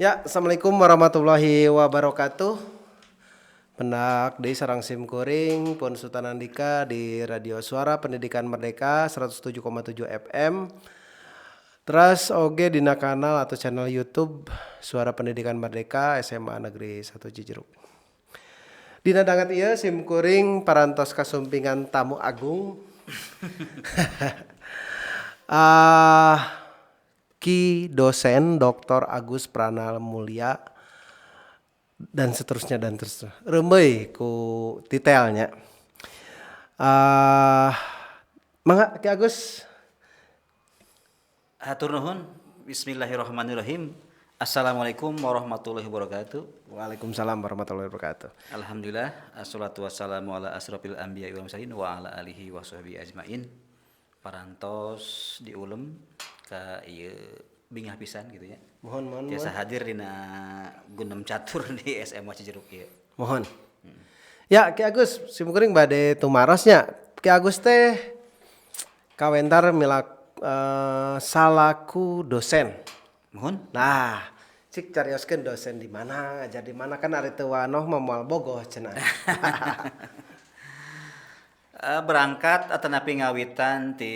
Ya, assalamualaikum warahmatullahi wabarakatuh. Pendak deui sareng sim kuring Pun Sutanandika di Radio Suara Pendidikan Merdeka 107,7 FM. Terus oge dina kanal atau channel YouTube Suara Pendidikan Merdeka SMA Negeri 1 Cijeruk. Dina danget ieu sim kuring parantos kasumpingan tamu agung. Ah, Ki dosen Dr. Agus Prana Mulia dan seterusnya dan terus rembeuy ku titelnya. Ah, mangga, Ki Agus. Hatur nuhun. Bismillahirrahmanirrahim. Assalamualaikum warahmatullahi wabarakatuh. Waalaikumsalam warahmatullahi wabarakatuh. Alhamdulillah, assalatu wassalamu ala asrofil anbiya wal mursalin wa ala alihi wa sahbihi ajmain. Parantos diulem ka ieu, bingah pisan gitu ya. Mohon, mohon. Tiasa Mohon. Hadir dina Gundem Catur di SMA Cijeruk ieu. Mohon. Ya, Ki Agus, simkuring bade tumaros nya. Ki Agus teh kawentar milak salaku dosen. Mohon. Nah, cik carioskeun dosen di mana, ngajar di mana, kan ari teu wanoh mah moal bogoh cenah. Berangkat atanapi ngawitan ti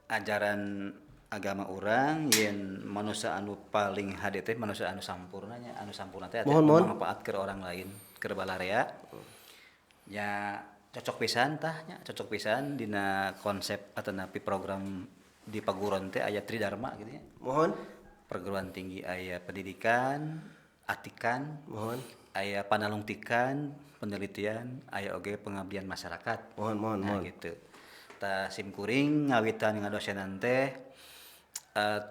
ajaran agama urang yen manusia anu paling hade teh manusia anu sampurna nya, anu sampurna teh Mohon, mohon. Manfaat ke orang lain, ke balarea nya. Cocok pisan tah nya, cocok pisan dina konsep atanapi program di paguron teh aya tridharma gitu ya. Mohon. Perguruan tinggi aya pendidikan, atikan, Mohon. Aya panalungtikan, penelitian, aya oge pengabdian masyarakat. Mohon, mohon, Nah, mohon. Gitu. Tah, sim kuring ngawitan ngadosenan teh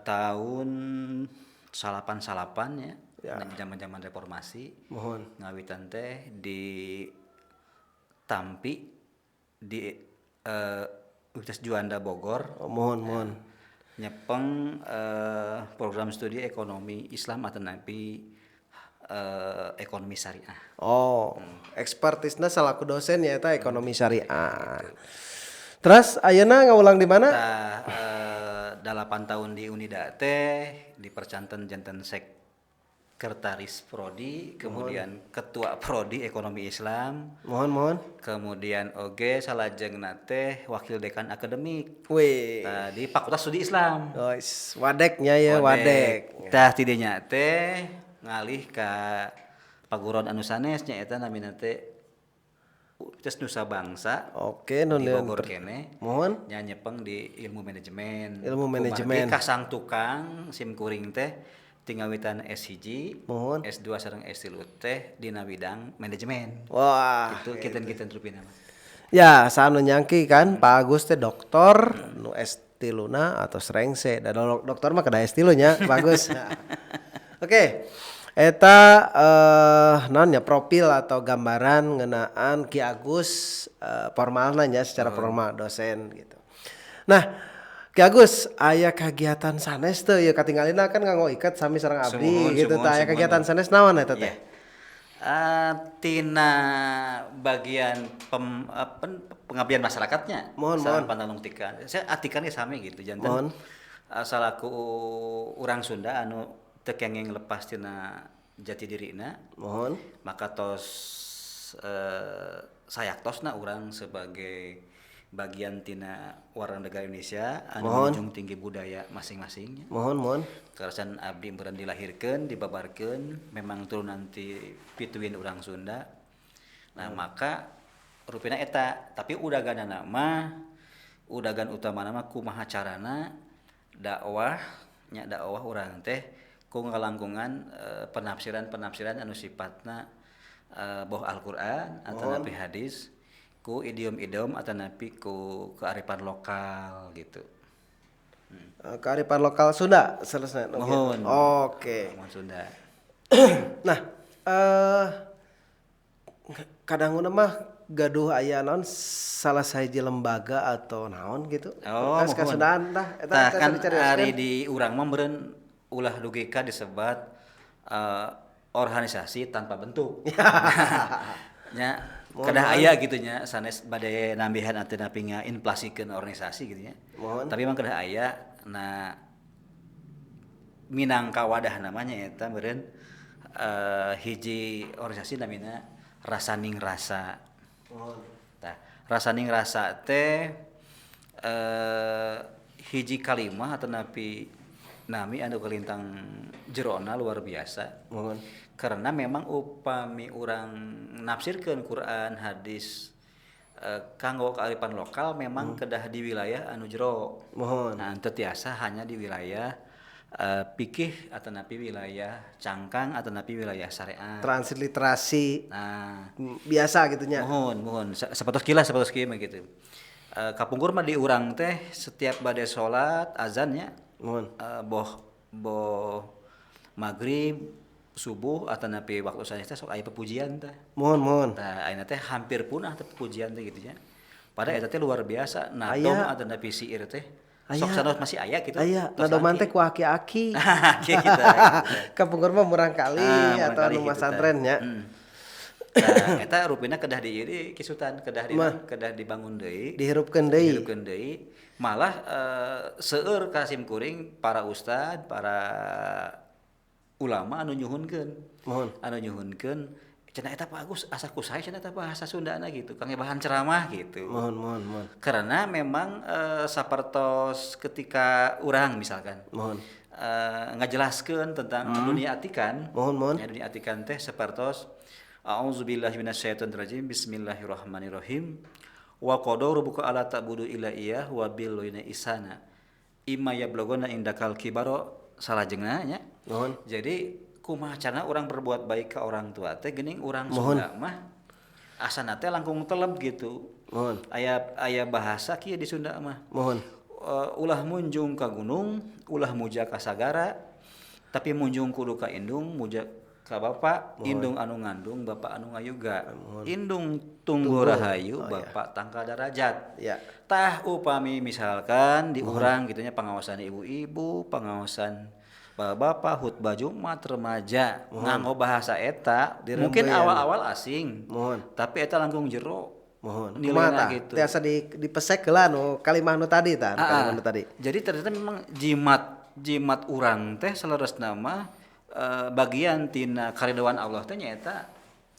tahun salapan salapan ya, zaman-zaman reformasi. Mohon. Ngawitan teh di Tampi di Universitas Juanda Bogor. Oh, mohon, mohon. Nyepeng program studi ekonomi Islam atanapi ekonomi syariah. Oh, ekspertisna selaku dosen ya eta ekonomi syariah. Terus ayeuna ngawulang di mana? Tah, 8 tahun di Unida teh di percanten janten sekretaris prodi, kemudian ketua prodi ekonomi Islam, Mohon, mohon. Kemudian oge salajengna teh wakil dekan akademik. Wih. Tah, di Fakultas Studi Islam. Oh, wadeknya ya, wadek. Tah, tidinya teh ngalih ka paguron anu sanes, nyaeta namina teh Universitas Nusa Bangsa Oke, nun di Bogor keneh. Mohon. Nya, nyepeng di ilmu manajemen. Ilmu manajemen. Kumargi kasang tukang sim kuring teh ti ngawitan S1, Mohon. S2 sareng S3 teh dina bidang manajemen. Wah. Itu kinten-kinten rupina mah. Ya, saha nu nyangki kan Pak Agus teh doktor nu S3 na atau rengse. Da doktor mah kedah S3 nya, bagus. Oke. Eta naon nya, profil atau gambaran ngeunaan Ki Agus formalna nya, secara formal dosen gitu. Nah, Ki Agus aya kagiatan sanes teu ieu? Katinggalina kan nganggo iket sami sareng abdi Sumuhun, gitu sumuhun, tah, aya sumuhun. Kegiatan sanes naon eta teh? Iya. Tina bagian pengabdian masyarakatnya Mohon, sareng mohon. panalungtikan. Saya atikan ge sami gitu janten. Mohon. Salaku urang Sunda anu teu kenging lepas tina jati dirina, Mohon. Maka tos sayaktosna urang sebagai bagian tina warga negara Indonesia anu Mohon. menjunjung tinggi budaya masing-masing. Mohon, mohon. Kaleresan abdi meureun dilahirkeun, dibabarkeun memang turunan ti pituin urang Sunda. Nah, maka rupina eta, tapi udaganana mah, udagan utamana mah kumaha carana dakwah nya, dakwah urang teh ku ngalangkungan penafsiran-penafsiran anu sifatna boh Al-Qur'an atanapi hadis ku idiom-idiom atanapi ku kearifan lokal gitu. Kearifan lokal Sunda selesai. Mohon. Oke. Mohon, Sunda. Nah, kadang mah gaduh aya naon, salah sahiji lembaga atau naon gitu. Oh, Kas mohon. kasundaan tah eta Tah, teh kan dicarioskeun. ari di urang mah meureun ulah dugi ka disebat organisasi tanpa bentuk. Nya, kedah aya gitu nya, sanes bade nambihan atanapi ngainflasikeun organisasi gitu nya. Mohon. Tapi emang kedah aya. Nah, minangka wadah namanya eta meureun hiji organisasi namina Rasaning Rasa. Mohon. Tah, Rasaning Rasa teh hiji kalimah atau napi nami anu kalintang jerona luar biasa. Mohon. Karena memang upami urang nafsirkeun Quran hadis kanggo kearifan lokal memang kedah di wilayah anu jero. Mohon. Nah, teu tiasa hanya di wilayah pikih atau napi wilayah cangkang atau napi wilayah syariat. Transliterasi Nah, biasa gitu nya. Mohon, mohon. Sapertos kilas, sapertos kieu mah gitu. Kapungkur mah di urang teh setiap bade salat azannya Mohon. Boh maghrib, subuh atau napi waktu sanes teh sok aya pepujian teh. Mohon, mohon. Tah ayeuna teh hampir punah teh pepujian teh gitu nya. Padahal eta teh luar biasa nadom Aya. atau napi siir teh. Aya. Sok sanos masih aya gitu. Aya, Tos nadoman laki. teh ku aki-aki. Gitu. Kapungkur mah murang kali Ah, atau murang kali nu gitu masantren tah. nya. Nah, eta rupina kedah di ieu kisutan, kedah di kedah dibangun deui. Dihirupkeun deui. Dihirupkeun deui. Malah seueur ka sim kuring para ustad, para ulama anu nyuhunkeun. Mohon. Anu nyuhunkeun cenah eta Pak Agus asa ku sae cenah eta bahasa Sundana gitu, kangge bahan ceramah gitu. Mohon, mohon, mohon. Karena memang sapertos ketika urang misalkan Mohon. Ngajelaskeun tentang dunia atikan. Mohon, mohon. Ya, dunia atikan teh sapertos a'udzubillahi minasyaitonirrajim bismillahirrahmanirrahim wa qada rabbuka alla ta'budu illa iyyah wa bil walidayni ihsana imma yablughanna indakal kibaro salajengna nya. Mohon. Jadi kumaha carana urang berbuat baik ke orang tua teh geuning urang Sunda mah asana teh langkung teleb gitu. Mohon. Aya bahasa kieu di Sunda mah. Mohon. Ulah munjung ka gunung, ulah muja ka sagara, tapi munjung kudu ka indung, muja ka bapak, indung anu ngandung, bapak anu ngayuga. Indung tunggu rahayu, bapak tangka darajat. Ya. Tah upami misalkan di urang gitunya pengawasan ibu-ibu, pengawasan bapak-bapak, khutbah Jumat remaja, nganggo bahasa eta, mungkin awal-awal asing. Mohon. Tapi eta langkung jero. Mohon. Nilainya Kumaha tah? gitu. Tiasa dipesek heula nu kalimah nu tadi tah, kalimah nu tadi. Jadi ternyata memang jimat urang teh saleresna mah bagian tina karidhoan Allah teh nyaeta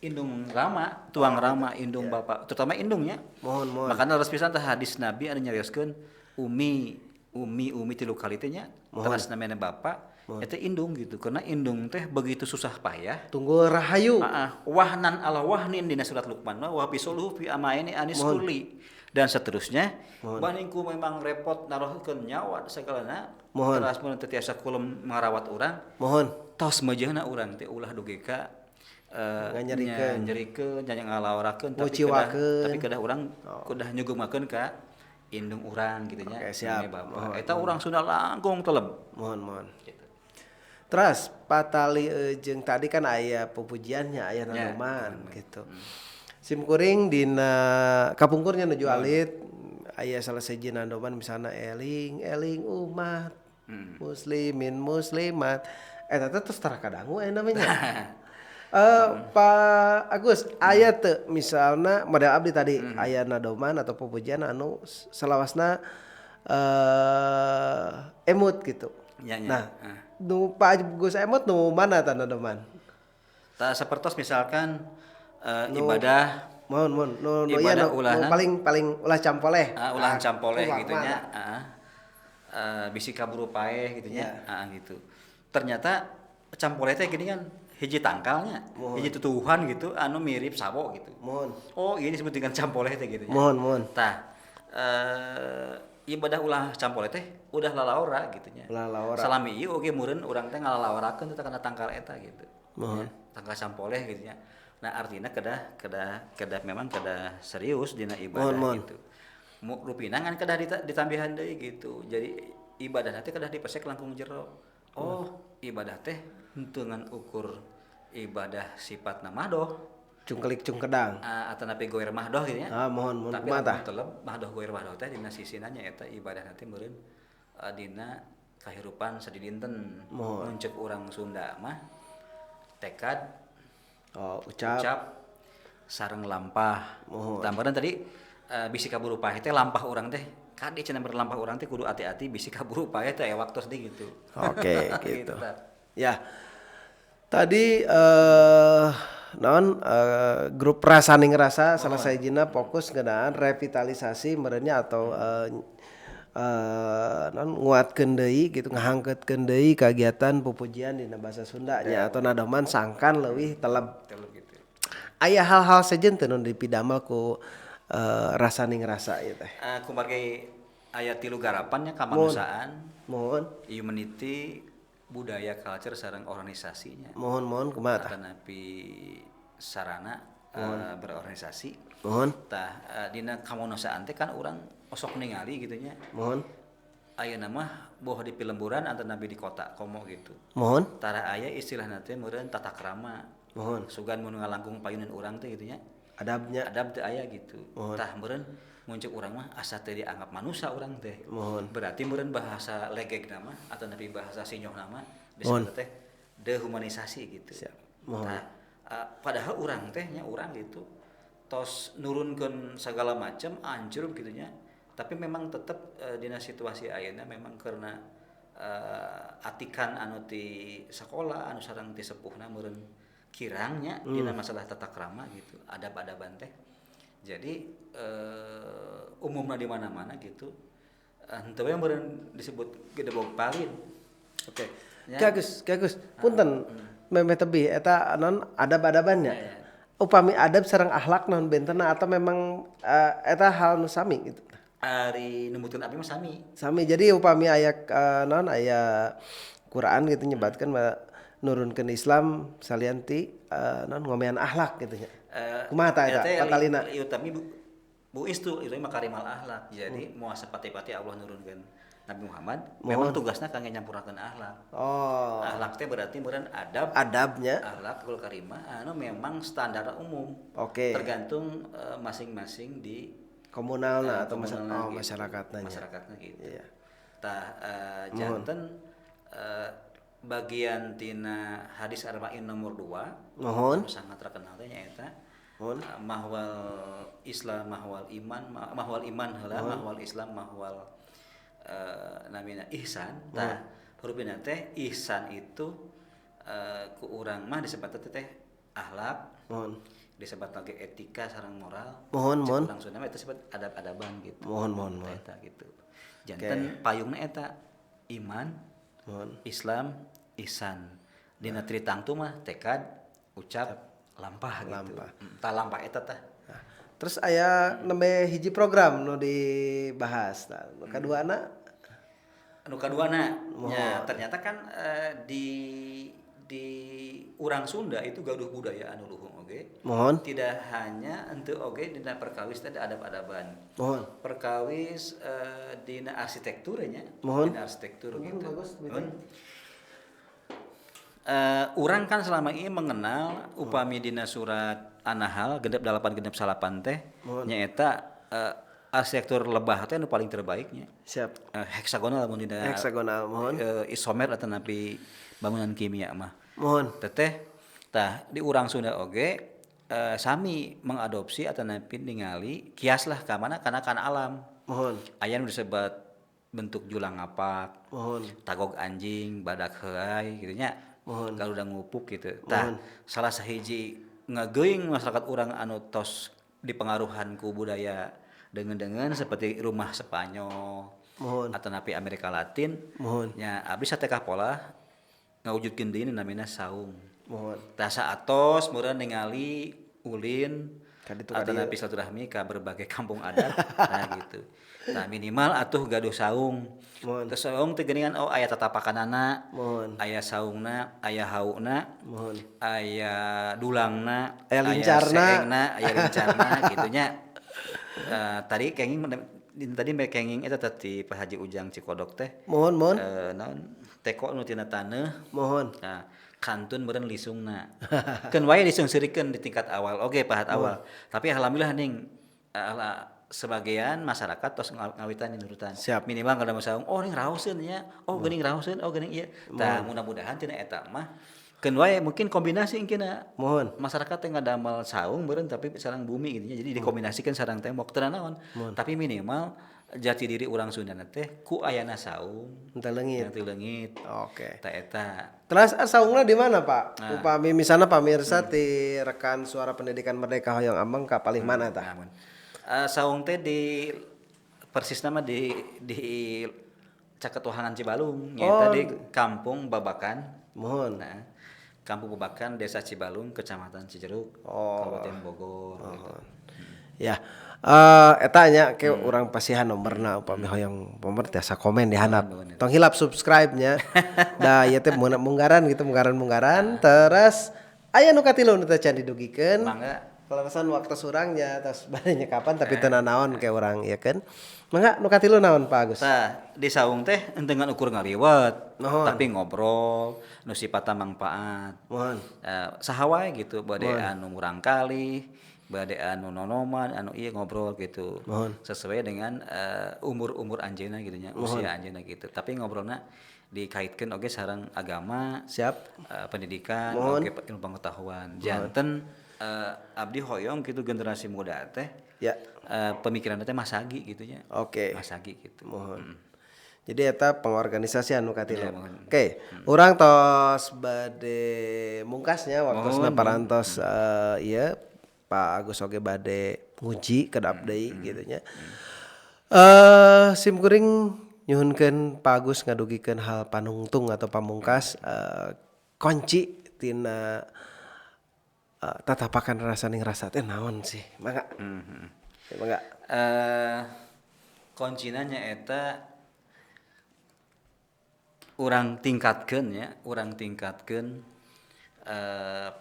indung rama, tuang rama, indung bapak, terutama indungnya. Mohon, mohon. Makana leres pisan teh hadis Nabi anu nyarioskeun umi umi umi tilu kali teh nya, teras namanya bapak, eta indung gitu. Karena indung teh begitu susah payah. Tunggu rahayu. Wahnan ala wahnin dina surat Luqman mah wa bisuluhu fi amaini anis kulli dan seterusnya. Bandingku memang repot narohkeun nyawa sagalana. Mohon. Teras mun teu tiasa kulem ngarawat urang. Mohon. Tos meujeuhna urang teh ulah dugi ka Nganyerikeun. nyerikeun, nya ngalaorakeun Nguciwakeun. tapi kedah urang kedah nyugemakeun ka indung urang gitu nya. Oke, siap. Namanya bapak. Eta urang Sunda langkung teleb. Mohon, mohon. Gitu. Terus patali jeung tadi kan aya pupujiannya, aya nadoman gitu. Sim kuring dina kapungkurnya nuju alit aya salah sahiji nadoman misalna eling eling umat muslimin muslimat eta teh terus tara kadangu aya namanya. Pak Agus, aya teu misalna model abdi tadi aya nadoman atau pupujian anu salawasna emut gitu. Ya, ya. Nah, nu Pak Agus emut nu mana tah nadoman? Tah sapertos misalkan ibadah Mohon, mohon. Nu ieu Ibadah nu ulahan. paling ulah campoleh. Ulah campoleh ulah gitu nya. Bisi kaburu paeh gitu nya. Gitu. Ternyata campoleh teh gini kan hiji tangkalnya, hiji tutuhan gitu anu mirip sawo gitu. Mohon. Oh, ini disebut dengan campoleh teh gitu nya. Mohon, mohon. Tah ibadah ulah campoleh teh udah lalaora gitu nya. Ulah lalaora. Salami ieu oge meureun urang teh ngalalaorakeun teh kana tangkal eta gitu. Mohon. Ya, tangkal campoleh gitu nya. Nah, artinya kedah memang kedah serius dina ibadah Mohon, mohon. gitu. Rupina ngan kedah ditambihan deui gitu. Jadi ibadah teh kedah dipesek langkung jero. Oh, ibadah teh henteu ngan ukur ibadah sifatna mahdoh. Cungkelik cungkedang. Atanapi goer mahdoh gitu nya. Ah, mohon, mohon. Tapi Kumaha tah? lamun teleb mahdoh goer mahdoh teh dina sisina nya eta ibadah teh meureun dina kahirupan sadidinten. Mohon. Mun ceuk urang Sunda mah tekad, Oh, ucap. ucap sareng lampah. Mohon. Tambahan tadi bisi kaburu pahit teh lampah urang teh Kade cenah berlampah urang teh kudu hati-hati bisi kaburu paeh teh aya waktos deui gitu. Oke, gitu. Gitu tah. Ya. Tadi naon grup Rasaning Rasa salah sahijina fokus ngeunaan revitalisasi meureunnya atau naon nguatkeun deui gitu, ngahangkeutkeun deui kagiatan pupujian dina bahasa Sunda nya atau nadoman sangkan leuwih teleb. Teleb gitu. Aya hal-hal sejen teu nu dipidamel ku Rasaning Rasa ieu teh? Kumargi aya tilu garapan nya kamanusiaan, Mohon. Humanity, budaya culture sareng organisasinya. Mohon mohon kumaha tah? Atanapi sarana berorganisasi. Mohon. Tah dina kamanusiaan teh kan urang osok ningali gitu nya. Mohon. Ayeuna mah boh di pilemburan atanapi di kota komo gitu. Mohon. Tara aya istilahna teh meureun tata krama. Mohon. Sugan mun ngalangkung payunan urang teh gitu nya. Adabnya. Adab teu aya gitu. Mohon. Tah meureun mun ceuk urang mah asa teu dianggap manusia urang teh. Mohon. Berarti meureun bahasa legegna mah atanapi bahasa sinyohna mah disebut teh dehumanisasi gitu. Siap. Mohon. Tah padahal urang teh nya urang gitu tos nurunkeun segala macam anjur gitu nya. Tapi memang tetep dina situasi ayeuna memang karena atikan anu ti sakola anu sareng ti sepuhna meureun kirangnya dina masalah tata krama gitu, adab-adaban teh. Jadi umumna di mana-mana gitu. Henteu we meureun disebut gedebog palin. Oke. Ya. Ki Agus, Ki Agus, punten memeh tebih eta non adab-adabannya. Ya, ya. Upami adab sareng akhlak naon bentena atau memang eta hal nu sami gitu? Ari numutkeun abdi mah sami. Sami. Jadi upami aya naon aya Quran gitu nyebatkeun nurunkeun Islam salian ti naon ngomean akhlak gitu nya. Kumaha tah eta patalina? Ieu tami bu istu ieu makarimal akhlak. Jadi moal sapati-pati Allah nurunkeun Nabi Muhammad memang tugasna kangge nyampurnakeun akhlak. Oh. Akhlak teh berarti meureun adab. Adabnya. Akhlakul karimah anu memang standar umum. Oke. Tergantung masing-masing di komunalna atau komunalna gitu. Masyarakatna nya. Masyarakatna gitu. Iya. Tah janten bagian tina hadis arba'in nomor 2. Mohon. Anu sangat terkenal teh nyaeta. Mohon. Mahwal Islam, mahwal iman, mahwal iman heula, mahwal Islam, mahwal namina ihsan. Tah hurufna teh ihsan itu ku urang mah disebut teh akhlak. Mohon. Disebut lagi etika sareng moral. Mohon, mohon. Urang Sunda mah eta disebut adab-adaban gitu. Mohon, mohon, mohon. Eta gitu. Janten payungna eta iman, Mohon. Islam, ihsan. Dina tritangtu mah tekad, ucap, lampah gitu. Lampah. Tah lampah eta tah. Nah, terus aya nembe hiji program nu dibahas. Nah, nu kaduana anu kaduana nya ternyata kan di urang Sunda itu gaduh budaya anu luhung oge. Mohon. Tidak hanya henteu oge dina perkawis teh adab-adaban. Mohon. Perkawis dina arsitektur nya. Mohon. Dina arsitektur Mohon, gitu. bagus, Mohon. Urang kan selama ini mengenal upami dina surat An-Nahl genep 8 genep 9 teh nyaeta arsitektur lebah teh nu paling terbaiknya. Siap. Heksagonal lamun dina heksagonal mohon. Isomer atau napi bangunan kimia mah. Mohon. Teteh tah di urang Sunda oge sami mengadopsi atau napi ningali kias lah ka mana kana kana alam. Mohon. Aya nu disebut bentuk julang ngapak. Mohon. Tagog anjing, badak heuay gitu nya. Mohon. Garuda ngupuk gitu. Tah salah sahiji ngageuing masyarakat urang anu tos dipengaruhan ku budaya dengan-dengan seperti rumah Spanyol. Mohon. Atau napi Amerika Latin. Mohon. Nya abdi satekah pola ngawujudkeun deui namina saung. Mohon. Tah saatos meureun ningali ulin Kaditu atau napi silaturahmi ka berbagai kampung adat nah gitu. Tah minimal atuh gaduh saung. Mohon. Terus saung teh geuningan oh aya tatapakanana. Mohon. Aya saungna, aya hauna. Mohon. Aya dulangna, aya lincarna, seengna, aya lincarna gitu nya. Tadi kenging tadi me kenging eta teh Pak Haji Ujang Cikodok teh. Mohon, mohon. Naon teko nu tina taneuh. Mohon. Nah, kantun meureun lisungna. Keun wae disungseurikeun di tingkat awal oge pahat awal. Tapi alhamdulillah ning sebagian masyarakat tos ngawitan nurutan. Siap. Minimal kada saung, oh ning raoseun nya, oh geuning raoseun, oh geuning ieu. Tah mudah-mudahan tina eta mah keun wae mungkin kombinasi engkina. Mohon. Masyarakat teh ngadamel saung meureun tapi sarang bumi gitu nya. Jadi dikombinasikeun sarang tembok teu naon. Tapi minimal Jati diri urang Sunda teh ku ayana saung Henteu leungit. Henteu leungit. Oke. Tah eta. Terus saungna di mana, Pak? Upami misalna pamirsa ti rekan Suara Pendidikan Merdeka hoyong ameng ka palih mana tah? Namun. Saung teh di persisna mah di caket Wahangan Cibalung, nyaeta di Kampung Babakan. Mohon. Nah, Kampung Babakan, Desa Cibalung, Kecamatan Cijeruk, Kabupaten Bogor. Gitu. Ya. Eta nya ke urang pasihan nomorna upami hoyong nomor tiasa komen di handap. Tong hilap subscribe nya. Da ieu teh munggaran gitu, munggaran-munggaran. Terus aya nu katilu nu teh can didugikeun. Mangga. Kaleresan waktu surangnya tos bade nyekapan tapi teu nanaon ke urang ieu keun. Mangga nu katilu naon Pak Agus? Tah, di saung teh henteu ngan ukur ngaliwet, Mohon. tapi ngobrol nu sifatna mangpaat. Mohon. Saha wae gitu, bade anu murangkalih, bade anu nonoman, anu ieu ngobrol gitu. Mohon. Sesuai dengan umur-umur anjeunna gitu nya, usia anjeunna gitu. Tapi ngobrolna dikaitkeun oge sareng agama, Siap. Pendidikan, Mohon. oge ilmu pengetahuan. Janten abdi hoyong gitu generasi muda teh. Ya. Pemikiran teh masagi gitu nya. Oke. Masagi gitu. Mohon. Jadi eta pengorganisasian nu katilu. Iya, mohon. Oke, urang tos bade mungkasnya waktosna parantos ieu Pak Agus oge bade nguji kedap deui gitu nya. Sim kuring nyuhunkeun Pak Agus ngadugikeun hal panungtung atau pamungkas kunci tina tatapakan rasaning rasa teh naon sih? Mangga. Mangga. Kuncina nyaeta urang tingkatkeun ya, urang tingkatkeun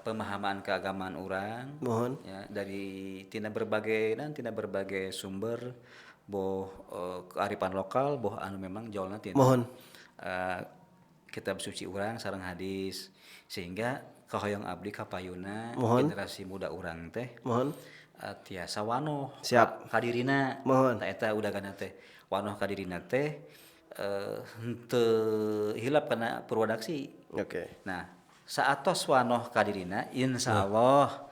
pemahaman keagamaan urang. Mohon. Ya, dari tina berbagai dan tina berbagai sumber, boh kearifan lokal, boh anu memang jauhna tina. Mohon. Kitab suci urang sareng hadis, sehingga kahoyong abdi kapayuna generasi muda urang teh. Mohon. Tiasa wanoh Siap. Kadirina. Mohon. Ta eta udagana teh wanoh kadirina teh henteu hilap kana purwadaksi. Oke. Nah, saatos wanoh kadirina insyaallah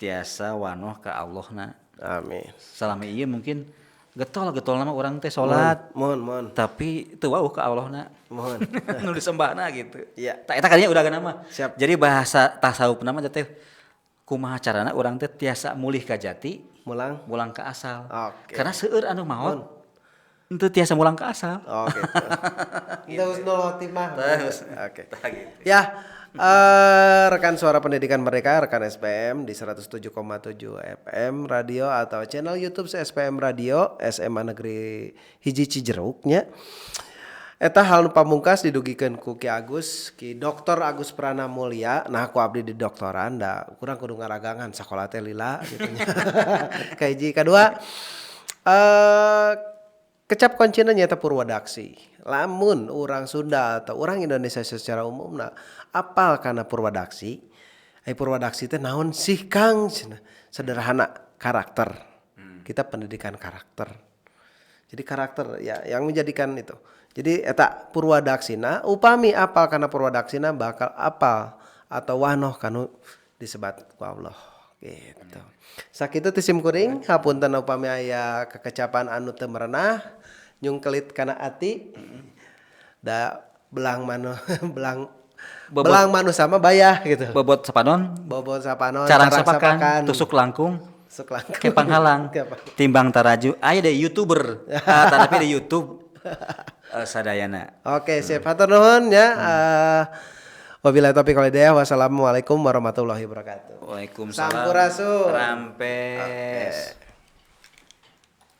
tiasa wanoh ka Allahna. Amin. Salami ieu mungkin getol-getol nama urang teh salat. Mohon, mohon. Tapi teu wauh ka Allahna. Mohon. Nu disembahna gitu. Iya. Ta eta kadinya udagana mah. Siap. Jadi bahasa tasawufna mah teh kumaha carana urang teh tiasa mulih ka jati, mulang mulang ka asal. Oke. Karena seueur anu maot henteu tiasa mulang ka asal. Oke. Gitu. Husnul khotimah. Oke. Tah gitu. Ya, rekan Suara Pendidikan Merdeka, rekan SPM di 107,7 FM Radio atau channel YouTube SPM Radio SMA Negeri Hiji Cijeruk nya. Eta hal nu pamungkas didugikeun ku Ki Agus, Ki Doktor Agus Prana Mulya. Nah, ku abdi di doktoran da kurang kudu ngaragangan sakola teh lila gitu nya. Kahiji, kadua kecap kuncina nyaeta purwadaksi. Lamun urang Sunda atau urang Indonesia secara umumna apal kana purwadaksi. Ai purwadaksi teh naon sih Kang? Cenah. Sederhana, karakter. Kita pendidikan karakter. Jadi karakter ya yang menjadikan itu. Jadi eta purwadaksina upami apal kana purwadaksina bakal apal atau wanoh kanu disebat ku Allah gitu. Sakitu ti sim kuring, hapunten upami aya kekecapan anu teu merenah, nyungkelit kana ati. Da belang manu belang Bobot. belang manu sama bayah gitu. Bobot sapanon, Bobot sapanon, carang sapakan, tusuk langkung, tusuk langkung. Kepang halang, Kepang. timbang taraju, aya deh YouTuber, tapi di YouTube sadayana. Oke, siap. Hatur nuhun ya. Wabillahi taufiq wal hidayah. Wassalamualaikum warahmatullahi wabarakatuh. Waalaikumsalam. Sampurasun. Rampes.